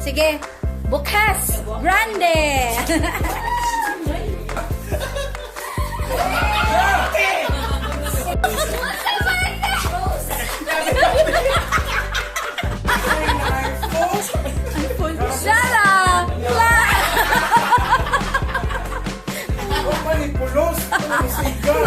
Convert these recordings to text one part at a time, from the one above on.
Sige, bukas! Grande! Shut up! Manipulos! Siga!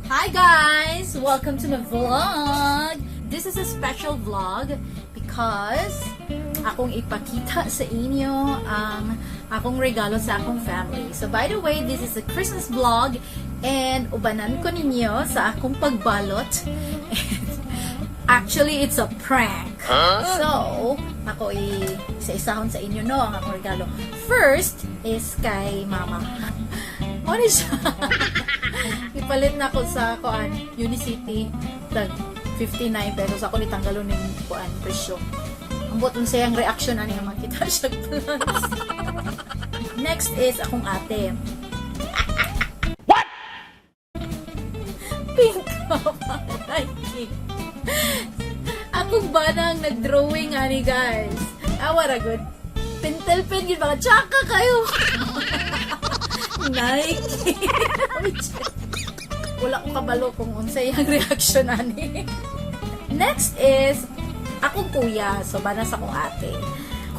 Hi guys! Welcome to my vlog! This is a special vlog because akong ipakita sa inyo ang akong regalo sa akong family. So by the way, this is a Christmas vlog and ubanan ko ninyo sa akong pagbalot. Actually, it's a prank. So, ako isa-isahon sa inyo no ang akong regalo. First is kay mama. Ano siya? Ipalit na ako sa kuan Unicity tag 59 pesos ako ni tanggalon ning kuan presyo. Ambot unsay ang reaction ani nga makita siya plans. Next is akong ate. What? Pink Nike. Akong banang nag-drawing ani guys. Awa ra good. Pentel pen gid ba tsaka kayo. Nike. Wala ko kabalo kung unsay ang reaction ani. Next is akong kuya, so bana sa akong ate.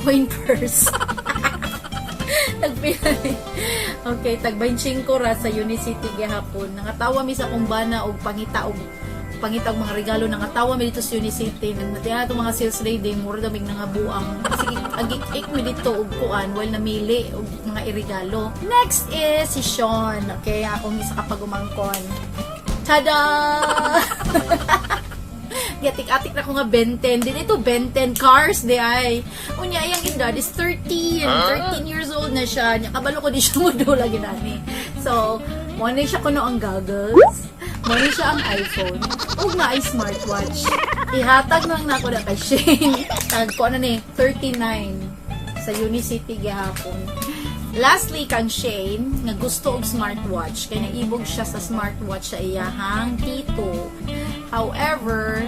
Coin purse. Tagpila ni. Okay, tag 25 ra sa Unicity gihapon. Nangatawa mi sa akong bana og pangita og mga regalo, nangatawa mi dito sa Unicity. Nagnatiya ato mga sales lady, mura damig nangabuang. Sige, agik-ik mi dito og kuan while namili og mga irigalo. Next is si Sean. Okay, akong isa ka pagumangkon. Tada! Giatik-atik na ko nga Ben 10. Din ito Ben 10 cars di ay. Unya iyang edad is 13. 13 years old na siya. Nya kabalo ko di siya modula ginani. So, mo ni siya kuno ang goggles. Mo ni siya ang iPhone. Ug na ay smartwatch. Ihatag lang nako na kay Shane. Tag ko ano ni 39 sa Unicity gihapon. Lastly, kang Shane, nga gusto og smartwatch. Kay naibog siya sa smartwatch sa iyahang tito. However,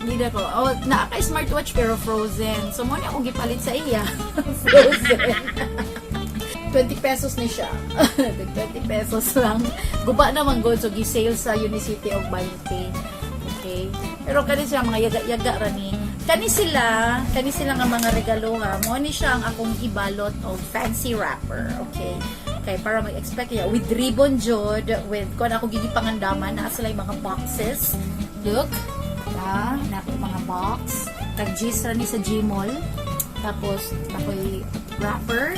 hindi na ko, oh, naa kay smartwatch pero frozen. So, mo na akong gipalit sa iya. Frozen. 20 pesos ni siya. 20 pesos lang. Guba naman good. So, gi-sale sa Unicity og 20. Okay. Pero kani siya mga yaga-yaga ra ni. Kani sila nga mga regalo ha. Mo ni siya ang akong ibalot og fancy wrapper. Okay. Kay para mag-expect ya with ribbon jud, with kon ako gigipangandaman naa sila yung mga boxes. Look. Ha, na ako mga box. Tag G's ra ni sa Gmall. Tapos ako'y wrapper.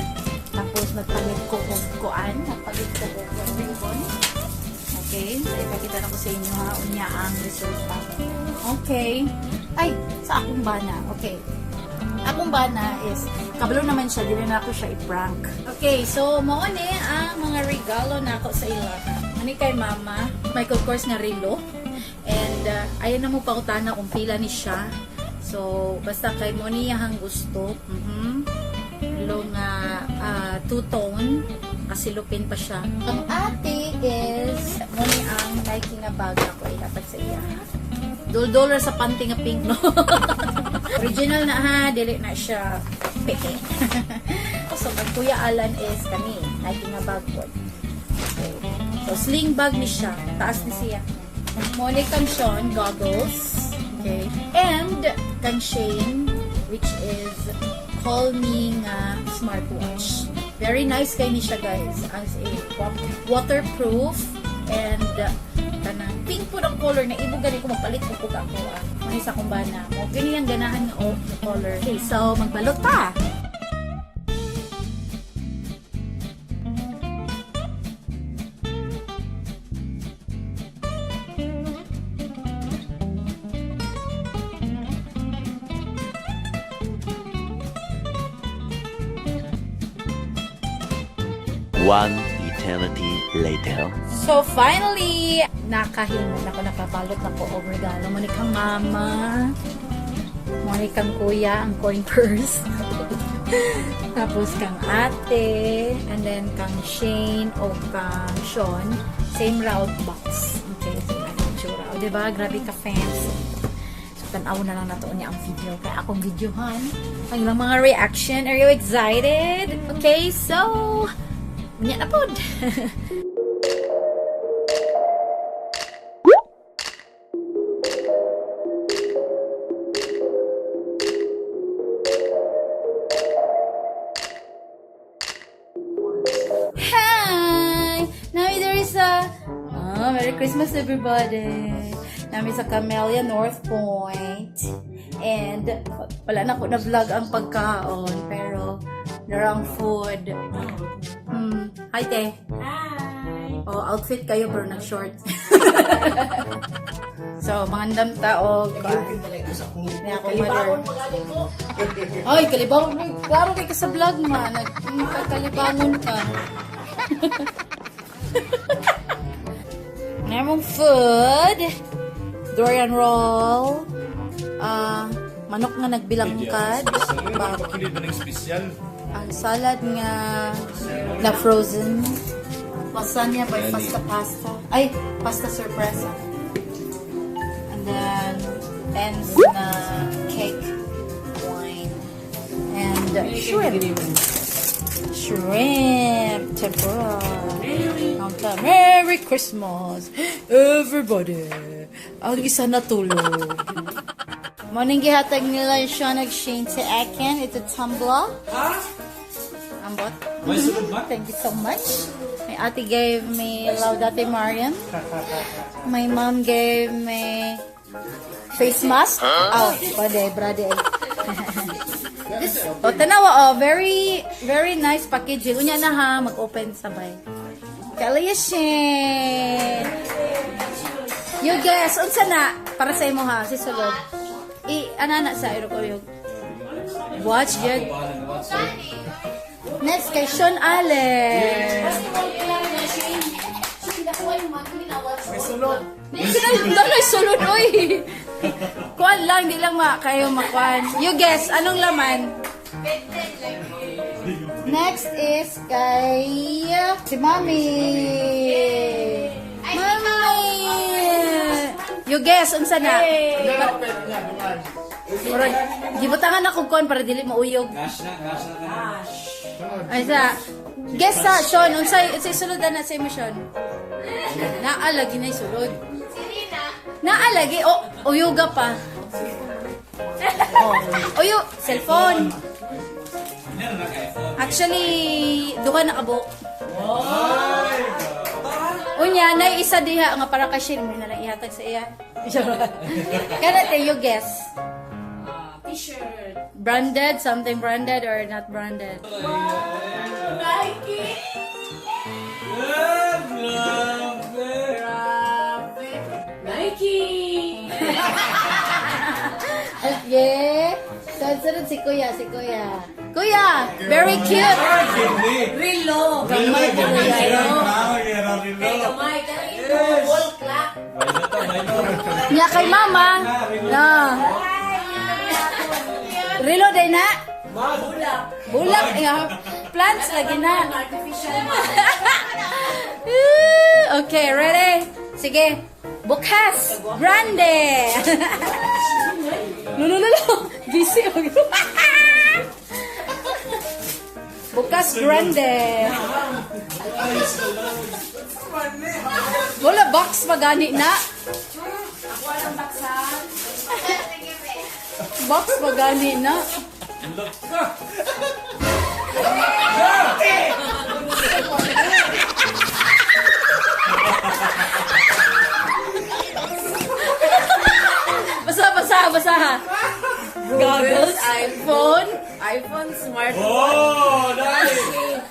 Tapos nagpalit ko og kuan, nagpalit ko og ribbon. Okay, so ipakita na ko sa inyo ha, unya ang resulta. Okay. Ay, sa akong bana. Okay. Akong bana is, kabalo naman siya, dili na ako siya i-prank. Okay, so mao ni ang mga regalo na ako sa ila. Ani kay mama, Michael Kors nga relo. And ayan na mo pautana kung pila ni siya. So, basta kay mo niya ang gusto. Relo nga two-tone kasi lupin pa siya. Ang ate is mo ni ang Nike nga bag ako ihatag sa iya. Dol-dollar sa panty nga pink no. Original na ha, dili na siya peke. So kag Kuya Alan is kani Nike nga bag po. Okay. So sling bag ni siya, taas ni siya. Mo ni kang Sean goggles. Okay. And kang Shane, which is Call Me nga smartwatch. Very nice kay ni siya guys. As a waterproof and kanang pink po ang color na ibog gani ko magpalit ko kog ako ah. Mo sa kumbana. Mo gani ang ganahan nga oh, nga color. Okay, so magbalot ta. One eternity later. So finally, nakahimo na ko, nakabalot na ko og regalo. Mo ni kang mama, mo ni kang kuya ang coin purse. Tapos kang ate, and then kang Shane o kang Sean, same route box. Okay, so anong tsura. O, diba? Grabe ka fancy. So, tanaw na lang nato niya ang video. Kaya akong videohan. Ang ilang mga reaction. Are you excited? Okay, so, unya na pod. Hi! Now there is a... Oh, Merry Christmas, everybody! Nami sa Camellia North Point. And wala na ko na vlog ang pagkaon, pero narang food. Hi, te. Hi! Oh, outfit kayo pero nag-short. So, mangandam ta og May ako mother. Ay, kalibangon. Uy, klaro kay ka sa vlog, ma. Nagkakalibangon ka. Meron food. Dorian roll. Ah, manok nga nagbilangkad. Pakilit ba ng espesyal? Ang salad nga na frozen. Lasagna by Pasta Pasta. Ay, Pasta Sorpresa. And then, ends na cake, wine, and shrimp. Shrimp tempura. Merry Christmas, everybody. Ang isa natulog. Morning gihatag nila siya nag-Shane sa akin. Ito tumbler. Ambot. May sunod ba? Thank you so much. My ate gave me Laudate Mariam. My mom gave me face mask. Oh, brade, brade. This, oh, tanawa, oh, very, very nice packaging. Unya na ha, mag-open sabay. Kalayashin! You guess, unsa na? Para sa imo ha, si sulod. I, ana na sa iro ko yung watch yun. Next kay Sean Allen. May sunod. Doon sulod, oy. Kuan lang, di lang ma kayo makuan. You guess, anong laman? Next is kay si Mami. Mami! You guess, unsa na? Murag, gibutangan ako kuan para dili mauyog. Ay sa guess sa Sean, unsay unsay sulod na sa imo, Sean? Naa lagi na sulod. Naa lagi oh, uyuga pa. Oh. Uyo, cellphone. Actually, duha na kabuok. Unya, nay isa diha nga para kay Shane mo na lang ihatag sa iya. Kana te, you guess. T-shirt. Branded, something branded or not branded? Nike! Grabe! Nike! Okay. So, sunod si Kuya, si Kuya. Kuya, very cute. Relo! Gamay po, Kuya. Kay gamay, kay ito, wall clock. Nya kay Mama. Na. Relo day na. Bulak. Bulak ya. Plants lagi na. Artificial. Okay, ready? Sige. Bukas. Grande. Lulululu. Busy. Bukas grande. Wala box magani na. Box magani na. Basa, basa, basa ha. Goggles, iPhone. iPhone, smartphone. Oh, nice!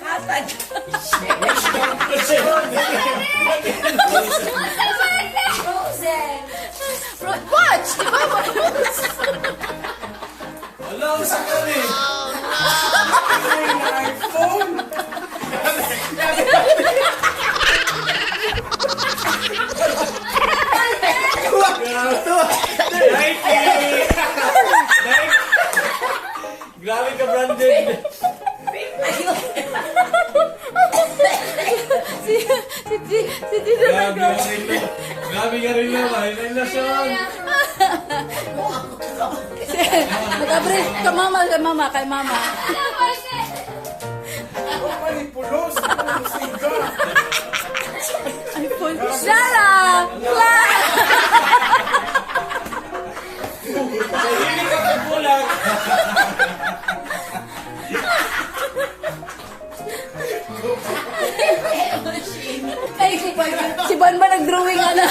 Hatag. Frozen. Watch! Di ba? Watch! Wala ang sakali. iPhone! Nike! Nike! Grabe ka, branded! Si Tito Grabe nag ka rin lo. Grabe ka rin lo. May relasyon. Nag-abre ka mama, kay mama, kay mama. Pulos. Siga. iPhone. Shut up! Clap! Hindi ka kagulag. Ay, si Ban ba nag-drawing ana?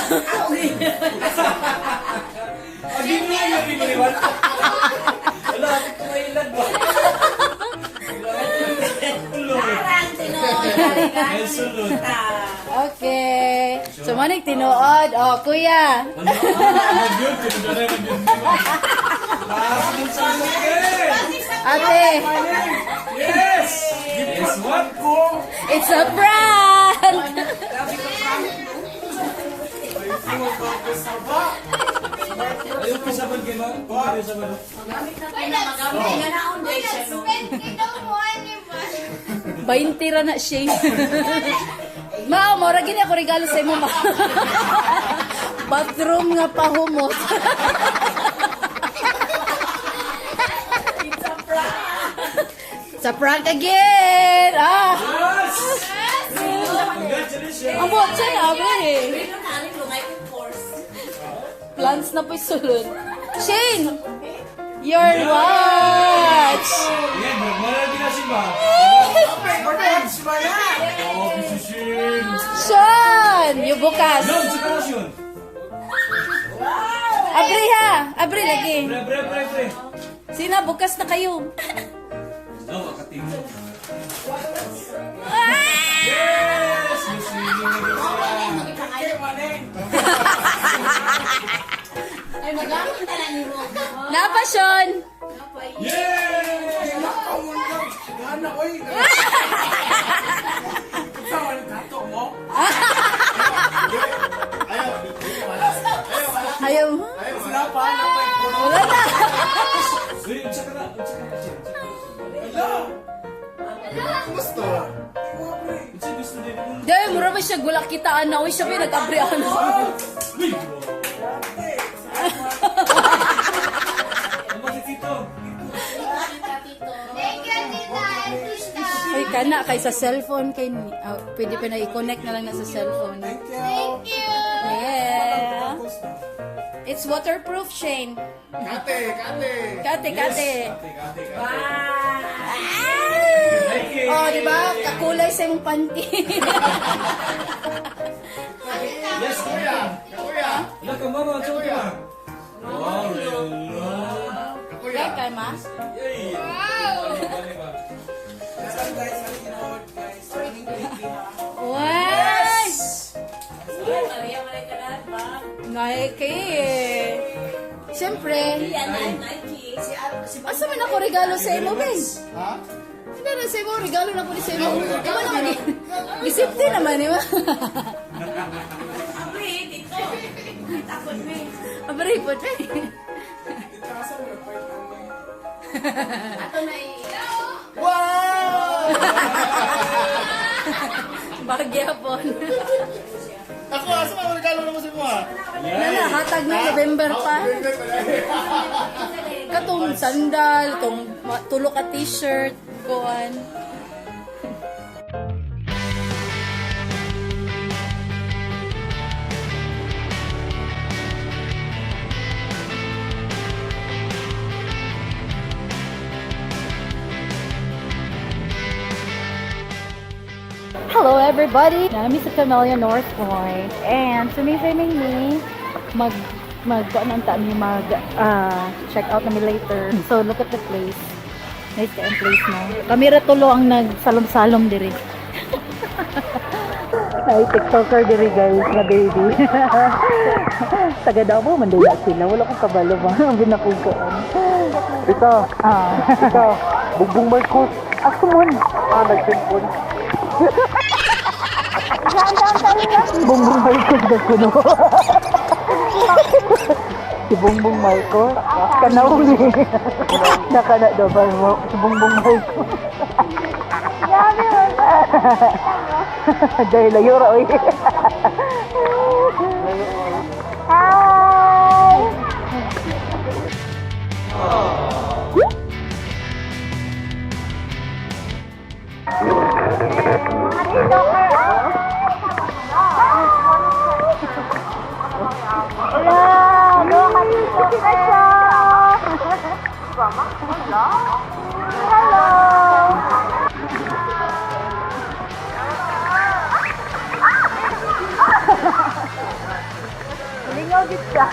Agin mo yung rin. Wala, ako kumailan ba? Parang tinuod. May sulod. Okay. So, manig tinuod. Oh, kuya. Ano? Magyud, tinuod na magyud. Taas ng sasakyan! Ate, Yes! Yes, what ko? it's a prank! Ayaw pa sa ban kay ma? Ayaw sa ban. Magamit nga na on day siya, no? 20 ra na siya. Ma, mora gini ako regalo sa imo, ma. Bathroom nga pahumot. It's a prank. Sa prank again! Ah! Yes! Congratulations! Ang buhat siya na, abre eh. Pero na, ano yung lungay kong course. Plans na po yung sulod. Shane! Your watch! Yan, nagmala din na si ba? Oh, si Shin. Sean! Yung bukas. Long, sa kanas yun. Abre ha! Abre lagi. Bre, bre, bre, bre. Sina, bukas na kayo. No, akatingin. Yes! May swimming na siya. Ay, magamit na lang mo. Napa, Sean! Yay! Ayaw. Wala na. Uy, unsa ka na? Unsa ka na, Shin? Unsa ka na? Unsa gusto din mo? Dahil, mura ba siya gula kita, ana. Uy, siya ba yung nag-abre ako na. Uy! Ang bakit dito? Ay, kana, kay sa cellphone, kay, ah, pwede pa na i-connect na lang na sa cellphone. Yeah. It's waterproof, Shane. Kate, kate. Kate, kate. Kate, kate, kate. Ah! Nike! Oh, di ba? Kakulay sa imong panty. Yes, Kuya, kuya, Wala ka, mama. Unsa ka na? Wow, lolo. kuya. Kay kay ma? Yay! Wow! Wow! Maria, malay ka na, ba? Nike. Siyempre, Yan, Nike. Si asa man ako regalo sa imo, Ben? Ha? Hindi na sa imo, regalo na po ni sa imo. Ikaw naman, isip din naman, di ba? Abre, dito. Takot, me. Abray po, eh. Ato na eh. Wow! Bagya po. Ako, asa man regalo naman sa mo ha? Nana, hatag na November pa. Katong sandal, tong tulo ka t-shirt, kuan. Hello everybody! Nami sa Camellia North Point and sumisay mi mag mag kuan ta mi mag check out na mi later. So look at the place. Nice kay ang place no. Kami ra tulo ang nagsalom-salom diri. Ay, TikToker diri guys na baby. Taga daw mo mandula sila. Wala kong kabalo ba ang binakugaan. Ito, Ah. ito, Bugbong Marcos. Ako mon. Ah, nagsimpon. Bongbong Marcos na kuno. Si Bongbong Marcos. Kanauli. Nakana daw ba mo? Si Bongbong Marcos. Dahil layo ra oy. Hi! Mga TikToker, ah. Hello! Hello, ka siya! Hello! Lingaw gid siya.